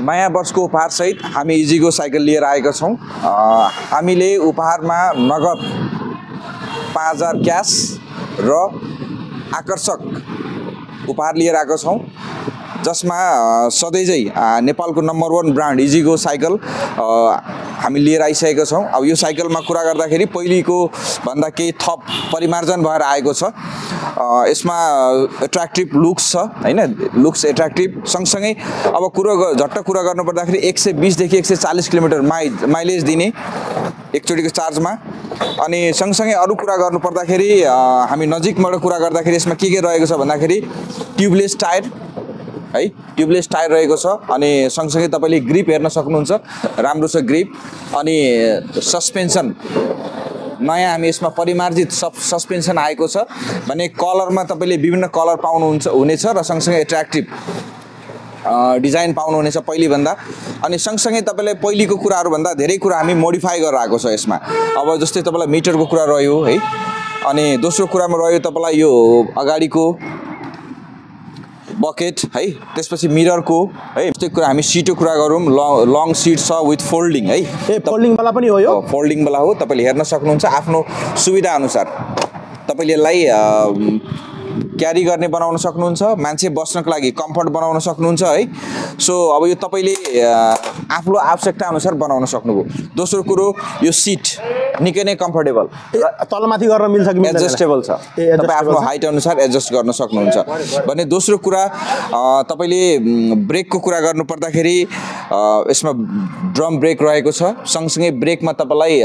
नयाँ वर्षको उपहार सहित हामी इजिगो साइकल लिएर आएका छौं। हामीले उपहारमा नगद 5000 क्याश र आकर्षक उपहार लिएर आएका छौं, जसमा सधैँझै नेपालको नम्बर 1 ब्रान्ड इजिगो साइकल हामी लिएर आइसकेका छौं। अब यो साइकलमा कुरा गर्दाखेरि पहिलेको भन्दा केही थप परिमार्जन भएर आएको छ। यसमा एट्र्याक्टिभ लुक्स छ हैन, लुक्स एट्र्याक्टिभ सँगसँगै अब झट्ट कुरा गर्नुपर्दाखेरि 120 देखि 140 किलोमिटर माइलेज दिने एकचोटिको चार्जमा। अनि सँगसँगै अरु कुरा गर्नुपर्दाखेरि हामी नजिकबाट कुरा गर्दाखेरि यसमा के रहेको छ भन्दाखेरि ट्युबलेस टायर है, ट्युबलेस टायर रहेको छ। अनि सँगसँगै तपाईले ग्रिप हेर्न सक्नुहुन्छ, राम्रो छ ग्रिप। अनि सस्पेन्सन नयाँ हामी यसमा परिमार्जित सस्पेन्सन आएको छ भने कलरमा तपाईले विभिन्न कलर पाउनुहुन्छ हुनेछ र सँगसँगै एट्र्याक्टिभ डिजाइन पाउनुहुनेछ पहिले भन्दा। अनि सँगसँगै तपाईले पहिलेको कुराहरु भन्दा धेरै कुरा हामी मोडिफाई गरेर आएको छ यसमा। अब जस्तै तपाईलाई मिटरको कुरा रह्यो है, अनि दोस्रो कुरामा रह्यो तपाईलाई यो अगाडिको बकेट है, त्यसपछि मिररको है। यस्तै कुरा हामी सिटको कुरा गरौँ, लङ सिट छ विथ फोल्डिङ है। फोल्डिङ वाला पनि हो यो, फोल्डिङ वाला हो। तपाईले हेर्न सक्नुहुन्छ आफ्नो सुविधा अनुसार तपाईले यसलाई क्यारी गर्ने बनाउन सक्नुहुन्छ, मान्छे बस्नको लागि कम्फर्ट बनाउन सक्नुहुन्छ है। सो अब यो तपाईले आफ्नो आवश्यकता अनुसार बनाउन सक्नुभयो। दोस्रो कुरो यो सिट निकै नै कम्फर्टेबल, तलमाथि गर्न मिल्छ कि मिल्दैन, एडजस्टेबल छ, तपाई आफ्नो हाइट अनुसार एडजस्ट गर्न सक्नुहुन्छ भने। दोस्रो कुरा तपाईले ब्रेकको कुरा गर्नु पर्दाखेरि यसमा ड्रम ब्रेक रहेको छ, सँगसँगै ब्रेकमा तपाईलाई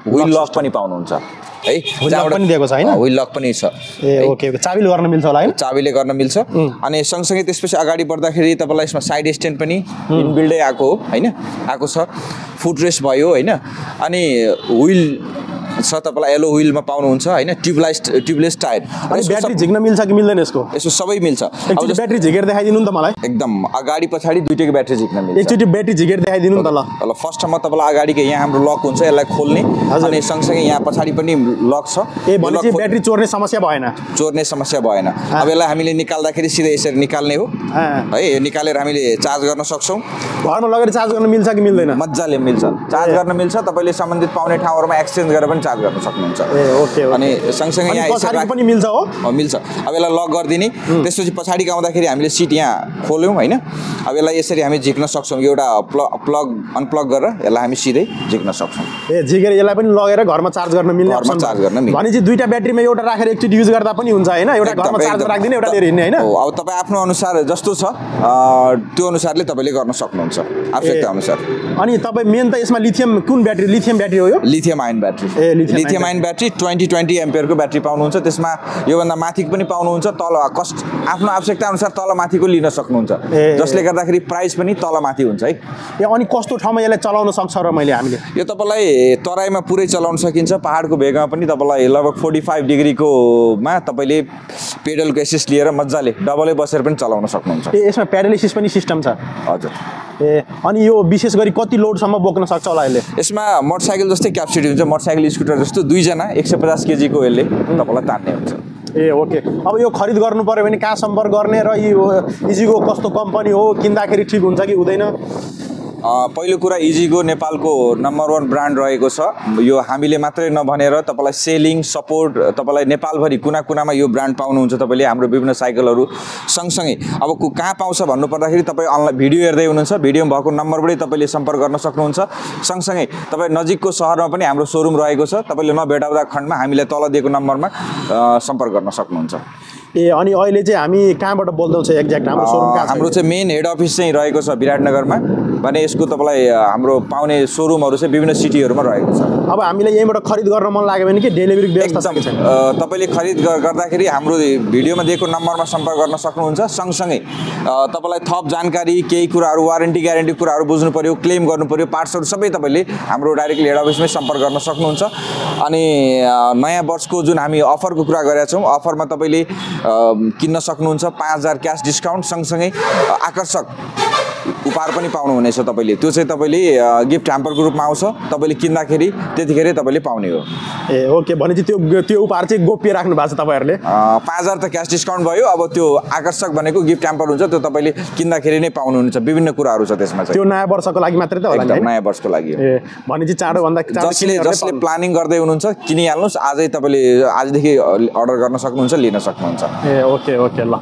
व्हील लक पनि पाउनुहुन्छ है, व्हील लक पनि दिएको छ हैन, व्हील लक पनि छ। ए ओके, चाबीले गर्न मिल्छ होला हैन, चाबीले गर्न मिल्छ। अनि सँगसँगै त्यसपछि अगाडि बढ्दाखेरि तपाईलाई यसमा साइड स्ट्यान्ड पनि इनबिल्डै आएको हो हैन, आएको छ। फुटरेस्ट भयो हैन, अनि व्हील छ तपाईलाई एलो व्हीलमा पाउनुहुन्छ हैन, ट्युबलेस टायर। अनि ब्याट्री झिक्न मिल्छ कि मिल्दैन यसको? यसो सबै मिल्छ। अब ब्याट्री झिकेर देखाइदिनु नि त मलाई। एकदम अगाडि पछाडी दुईटैको ब्याट्री झिक्न मिल्छ। एकचोटी ब्याट्री झिकेर देखाइदिनु नि त ल। ल फर्स्टमा तपाईलाई अगाडिको यहाँ हाम्रो लक हुन्छ, यसलाई खोल्ने, अनि सँगसँगै यहाँ पछाडी पनि लक छ। ए भनेपछि ब्याट्री चोर्ने समस्या भएन, चोर्ने समस्या भएन। अब यसलाई हामीले निकाल्दाखेरि सिधै यसरी निकाल्ने हो है, यो निकालेर हामीले चार्ज गर्न सक्छौं। घरमा लगेर चार्ज गर्न मिल्छ कि मिल्दैन? मज्जाले मिल्छ, चार्ज गर्न मिल्छ। तपाईले सम्बन्धित पाउने ठाउँहरुमा एक्सचेन्ज गरेर पनि चार्ज गर्न सक्नुहुन्छ। ए ओके। अनि सँगसँगै यहाँ पछाडी पनि मिल्छ हो? मिल्छ। अब यसलाई लक गरिदिने, त्यसपछि पछाडी आउँदाखेरि हामीले सिट यहाँ खोल्यौं हैन। अब यसलाई यसरी हामी झिक्न सक्छौं, एउटा प्लग अनप्लग गरेर यसलाई हामी सिधै झिक्न सक्छौं। ए झिकेर यसलाई पनि लगेर घरमा चार्ज गर्न मिल्ने अप्सन, चार्ज गर्न मिल्ने। भनेपछि दुईटा ब्याट्रीमा एउटा राखेर एकचोटी युज गर्दा पनि हुन्छ हैन, एउटा घरमा चार्ज राख्दिने, एउटा लिएर हिड्ने हैन। हो, अब तपाई आफ्नो अनुसार जस्तो छ त्यो अनुसारले तपाईले गर्न सक्नुहुन्छ आवश्यकता अनुसार। अनि तपाई मेन त यसमा लिथियम कुन ब्याट्री? लिथियम ब्याट्री हो यो? Lithium ion battery. A lithium ion battery 20 एम्पियरको ब्याट्री पाउनुहुन्छ। त्यसमा योभन्दा माथिको पनि पाउनुहुन्छ, तल कस्ट आफ्नो आवश्यकता अनुसार तल माथिको लिन सक्नुहुन्छ, जसले गर्दाखेरि प्राइस पनि तल माथि हुन्छ है। अनि कस्तो ठाउँमा यसलाई चलाउन सक्छ र मैले हामीले? यो तपाईलाई तराईमा पुरै चलाउन सकिन्छ, पहाडको भेगमा पनि तपाईलाई लगभग 45 डिग्रीको मा तपाईले पेडलको एसिस्ट लिएर मज्जाले डबलै बसेर पनि चलाउन सक्नुहुन्छ। ए यसमा पेडल एसिस्ट पनि सिस्टम छ? हजुर। ए अनि यो विशेष गरी कति लोडसम्म बोक्न सक्छ होला यसले? यसमा मोटरसाइकल जस्तै क्यापेसिटी हुन्छ, मोटरसाइकल स्कुटर जस्तो 2 जना 150 केजीको यसले तपाईलाई तान्ने हुन्छ। ए ओके। अब यो खरिद गर्नु पर्यो भने कहाँ सम्पर्क गर्ने र यो इजिगो कस्तो कम्पनी हो, किन्दाखेरि ठिक हुन्छ कि हुँदैन? पहिलो कुरा इजिगो नेपालको नम्बर 1 ब्रान्ड रहेको छ। यो हामीले मात्रै नभनेर तपाईलाई सेलिङ सपोर्ट तपाईलाई नेपालभरि कुना कुनामा यो ब्रान्ड पाउनुहुन्छ तपाईले हाम्रो विभिन्न साइकलहरु। सँगसँगै अब कहाँ पाउँछ भन्नु पर्दाखेरि तपाई अनलाइन भिडियो हेर्दै हुनुहुन्छ, भिडियोमा भएको नम्बरबाटै तपाईले सम्पर्क गर्न सक्नुहुन्छ। सँगसँगै तपाई नजिकको शहरमा पनि हाम्रो सोरुम रहेको छ, तपाईले नभेटाउँदा खण्डमा हामीले तल दिएको नम्बरमा सम्पर्क गर्न सक्नुहुन्छ। ए अनि अहिले चाहिँ हामी कहाँबाट बोल्दैछौँ एक्ज्याक्ट हाम्रो सोरुम कहाँ छ? हाम्रो चाहिँ मेन हेड अफिस चाहिँ रहेको छ विराटनगरमा भने यसको तपाईलाई हाम्रो पाउने सोरुमहरु चाहिँ विभिन्न सिटीहरुमा रहेको छ। अब हामीले यहीँबाट खरिद गर्न मन लाग्यो भने के डेलिभरी व्यवस्था छ? तपाईले खरिद गर्दाखेरि हाम्रो भिडियोमा दिएको नम्बरमा सम्पर्क गर्न सक्नुहुन्छ। सँगसँगै तपाईलाई थप जानकारी केही कुराहरु वारेन्टी ग्यारेन्टी कुराहरु बुझ्नु पर्यो, क्लेम गर्नु पर्यो, पार्ट्सहरु सबै तपाईले हाम्रो डाइरेक्टली हेड अफिसमै सम्पर्क गर्न सक्नुहुन्छ। अनि नयाँ वर्षको जुन हामी अफरको कुरा गरेका छौं, अफरमा तपाईले किन्न सक्नुहुन्छ 5000 क्याश डिस्काउन्ट सँगसँगै आकर्षक उपहार पनि पाउनुहुनेछ तपाईँले। त्यो चाहिँ तपाईँले गिफ्ट ह्याम्परको रूपमा आउँछ, तपाईँले किन्दाखेरि त्यतिखेरै तपाईँले पाउने हो। ए ओके, भनेपछि त्यो उपहार चाहिँ गोप्य राख्नु भएको छ तपाईँहरूले। 5000 त क्यास डिस्काउन्ट भयो। अब त्यो आकर्षक भनेको गिफ्ट ह्याम्पर हुन्छ, त्यो तपाईँले किन्दाखेरि नै पाउनुहुन्छ। विभिन्न कुराहरू छ त्यसमा चाहिँ। त्यो नयाँ वर्षको लागि मात्रै त होला नि? एकदम नयाँ वर्षको लागि। ए भनेपछि चाँडोभन्दा चाँडो जसले प्लानिङ गर्दै हुनुहुन्छ किनिहाल्नुहोस्। आजै तपाईँले आजदेखि अर्डर गर्न सक्नुहुन्छ, लिन सक्नुहुन्छ। ए ओके ओके ल।